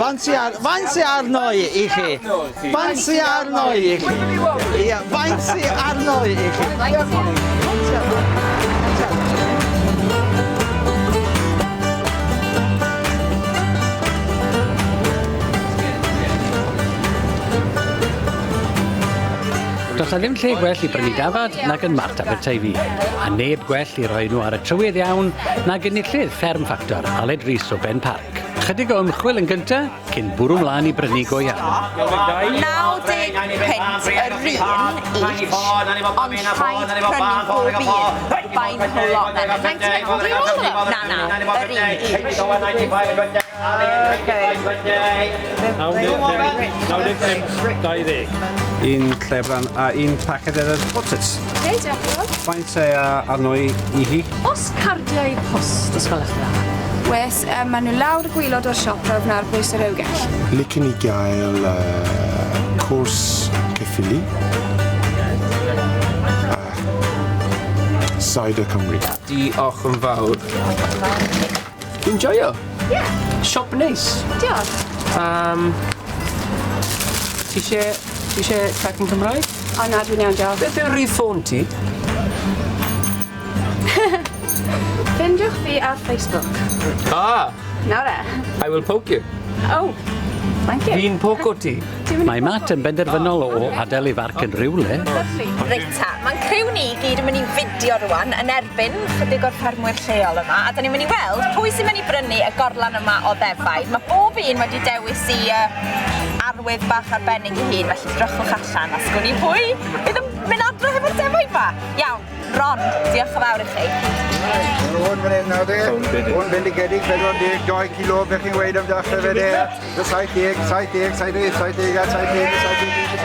Faint sy ar, faint sy arno i, i chi? Faint sy arno i chi? Ie, faint sy arno i chi? Faint sy arno? Does 'na ddim lle gwell i brynu dafad nag yn Mart Aberteifi, a neb gwell i roi nhw ar y trywydd iawn nag enillydd Fferm Ffactor, Aled Rees o Ben Parc. Chydig o ymchwil yn gynta, cyn bwrw mlaen i brynu go iawn. 90 punt yr un each, ond rhaid prynu pob un. Buying the whole lot then. 99, do you all of them? Na, na, yr un each. Okay. 95, 20. Un llefran a un paced ar y potsits. Okay, diolch yn fawr. Faint e arno i, i hi? Os cardiau post, os gwelwch yn dda. Wes, um, maen nhw lawr y gwylod o'r siop rownd ar bwys y rewgell. Licen i gael cwrs ceffylu a cider Cymru. Diolch yn fawr. Dwi'n joio. Ie. Siop neis. Diolch. Ti isie, ti isie cacen Cymraeg? O na, dwi'n iawn, diolch. Beth yw rhif ffôn ti? Ffindiwch fi ar Facebook. Ah! Nawr e. I will poke you. Oh, thank you. Fi'n poco ti. Mae Matt yn benderfynol o adael ei farc yn rhywle. Lovely. Reit ta, mae'n criw ni i gyd yn mynd i fidio rwan yn erbyn chydig o'r ffermwyr lleol yma a da ni'n mynd i weld pwy sy'n mynd i brynu y gorlan yma o ddefaid. Mae bob un wedi dewis i arwydd bach arbennig i hun, felly drychwch allan a sgwn i pwy fydd yn mynd adre hefo'r defaid ma. Iawn, Ron, diolch yn fawr i chi. Hwn fan hyn nawr de. Hwn bendigedig, 42 kilo, beth chi'n weud am dechrau fe de? 70, 70, 70, 70, 70, 71,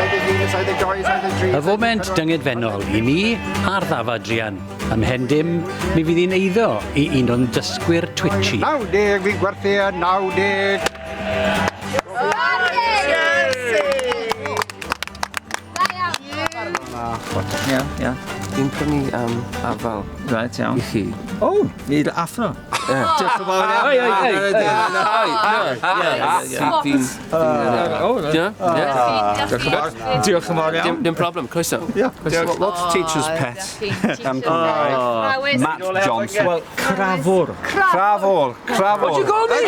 71, 72, 73. Y foment dyngedfennol i ni a'r ddafad druan. Ymhen dim, mi fydd hi'n eiddo i un o'n dysgwyr twitchy. 90, fi'n gwerthu e, 90. Ie, ie. Fi'n prynu afal. Reit, iawn. I chi. O, i'r athro. Diolch yn fawr iawn. Oi, oi, oi, oi, oi, Fi'n... Ie? Diolch yn fawr iawn. Dim problem, croeso. Croeso. What's teacher's pet? Am Cymraeg. Matt Johnson. Wel, crafwr. Crafwr. Crafwr. What you call me?